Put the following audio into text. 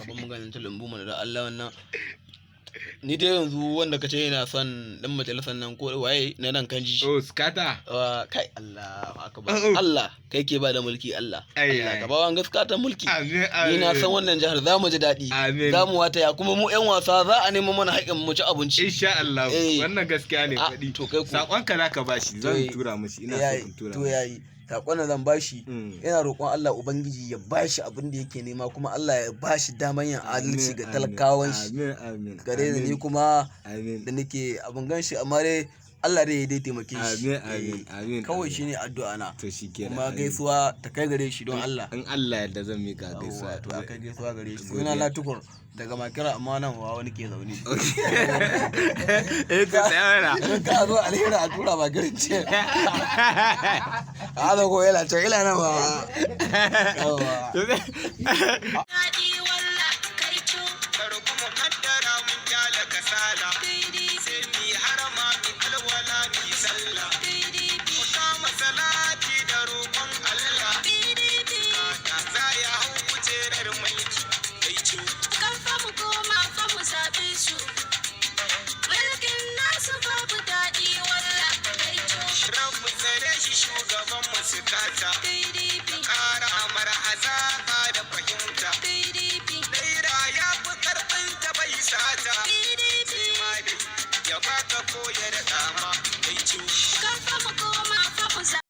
Ka bar maganin ta lambu mana da Allah wannan. Ni dai yanzu wanda kace yana son dan majalisar nan ko waye na nan kanji. Oh, skata. Ah, kai Allah akbar. Oh, oh. Allah kai ke ba da mulki Allah. Ai, Allah ai. ka ba wa gaskiya ta mulki. Amin, Ni na san amin. wannan jihar za mu ji daɗi. Amin. Za mu wataya kuma mu 'yan wasa za a nemo mana haƙƙin mu ci abinci. Insha Allah, Eh. wannan gaskiya ne Ah, faɗi. to kai ku. Saƙonka za ka bashi, zan Eh, tura mishi, ina so yayi, in tura to mishi. yayi. Sakon da zan bashi, ina roƙon Allah Ubangiji ya bashi abin da yake nema kuma Allah ya bashi daman yin adalci ga Amin, talakawan shi. amin, amin, Gare ni amin, kuma amin. da nake abin ganshi amma dai Allah dai ya dai taimake shi. Amin, amin, Eh, amin, kawai amin. shine addu'a na. To shikenan. Kuma Amin. gaisuwa ta kai gare shi don Allah. In Allah yarda zan mika Yawwa, gaisuwa. to a kai gaisuwa gare shi. Godiya. Suna na Tukur daga Makera amma nan wa wani ke zaune. Eh, to tsaya mana. Idan ka zo alheri a tura ba garin ce. A ko yana can ila nan ba. Yawwa. Daɗi walla kai co. Kar kuma kaddara mun kyala kasala. PDP. Sai mi harama mi alwala mi sallah. PDP. Mu kama salati da roƙon Allah. PDP. Kaka za ya hau kujerar mulki. Kai co. Karfa mu koma fa mu zaɓe su. Mulkin nasu babu daɗi walla kai co. Rabu tsare shi shugaban mu su kata. PDP. Kara mara azaba da fahimta.